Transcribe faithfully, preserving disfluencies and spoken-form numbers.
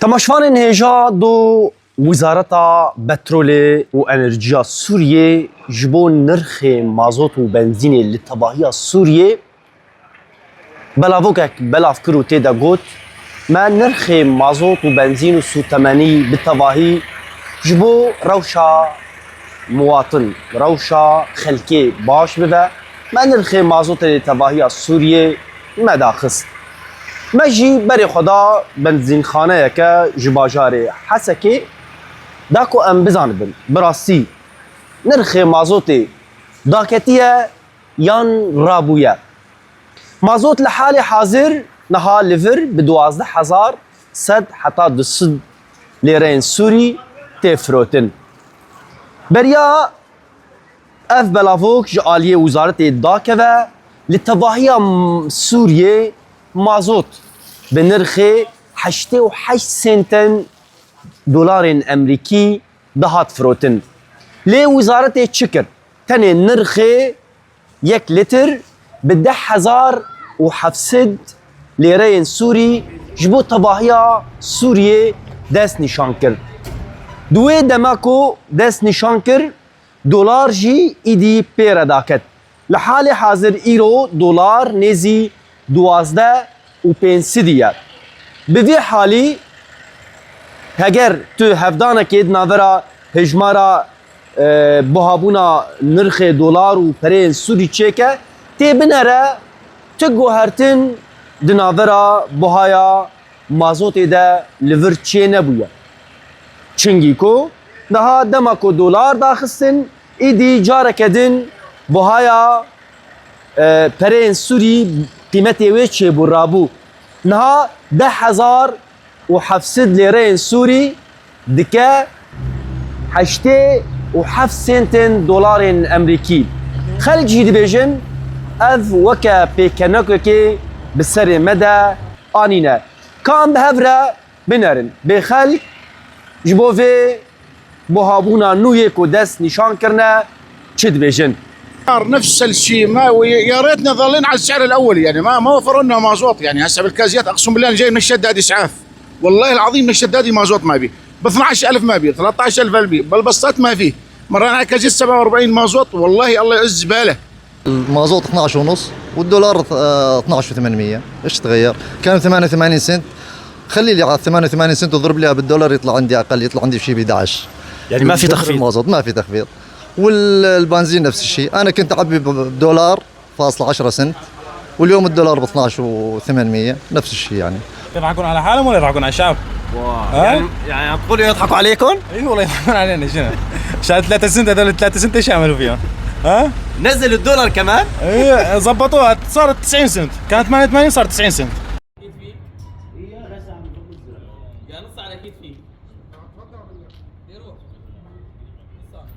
Temaşvanên hêja do Wizareta Petrolê û Enerjiya Sûriyê ji bo nirxê mazot û benzînê li tevahiya Sûriyê belavokek belav kir û tê de got, me nirxê mazot û benzîn û sûtemenî bi tevahî ji bo rewşa muwatin, rewşa xelkê baş bibe, me nirxê mazotê li tevahiya Sûriyê nedaxist. Me jî berê xwe da benzînxaneyeke ji bajarê Hesekê da ku em bizanibin, bi rastî nirxê mazotê daketiye yan rabûye. Mazot li halê hazir niha li vir bi duwazdeh hezar sed heta du sed lêreyên Sûrî tê firotin. Beriya ev belavok ji aliyê wizaretê dakeve, li tevahiya m-, Sûriyê mazot bi nirxê heştê û heşt senten dolarên Emerîkî dihat firotin. Lê wizaretê çi kir? Tenê nirxê yek lîtir bi deh hezar û heft sed lêreyên Sûrî ji bo tevahiya Sûriyê dest nîşan kir. Di wê dema ku dest nîşan kir, dolar jî îdî pê re daket. Li halê hazir îro dolar nêzî duwazdeh û pênc sedî ye. Bi vî halî heger tu hevdanekê di navbera hejmara, e, buhabûna nirxê dolar û pereyên Sûrî çêke, tê binere tu guhertin di navbera buhaya mazotê de li vir çênebûye. Çingî ku niha dema ku dolar daxistin, îdî careke din buhaya, e, pereyên Sûrî qîmetê wê çêbû, rabû. Niha deh hezar û heft sed lêreyên Sûrî dike heştê û heft sentên dolarên Emerîkî. Xelk jî dibêjin, ev weke pêkenokekê bi serê me de anîne. Ka em bi hev re binerin. Bê xelk ji bo vê buhabûna nû yê ku dest nîşan kirine, çi dibêjin? نفس الشيء، ما، ويا ريتنا ظلينا على السعر الاول، يعني ما ما وفروا لنا مازوت، يعني هسه بالكازيات اقسم بالله انا جاي من الشداد اسعاف، والله العظيم من الشدادي مازوت ما بي، ب اثنعش الف ما بي، ثلطعش الف البي، بالبسطات ما فيه، مرينا على كازيات سبعة وأربعين مازوت، والله الله يعز باله. المازوت اثنعش ونص، والدولار، آه، اثنعش وثمانمية. ايش تغير؟ كان ثمانية وثمانين سنت، خلي لي على ثمانية وثمانين سنت واضرب لي بالدولار، يطلع عندي اقل، يطلع عندي شي ب احدعش. يعني ما في تخفيض؟ المازوت ما في تخفيض. والبنزين نفس الشيء، انا كنت اعبي ب-، بدولار فاصلة عشرة سنت، واليوم الدولار ب اثنعش وثمانمية، نفس الشيء يعني. يضحكون على حالهم ولا يضحكون على الشعب؟ ها؟ يعني، يعني عم تقولوا يضحكوا عليكم؟ اي والله يضحكون علينا، شنو؟ شال ثلاثة سنت، هذول ثلاثة سنت ايش يعملوا فيهم؟ ها؟ نزل الدولار كمان؟ اي، زبطوها، صارت تسعين سنت، كانت ثمانية وثمانين صارت تسعين سنت. يا نص على كتفي. يروح. نص على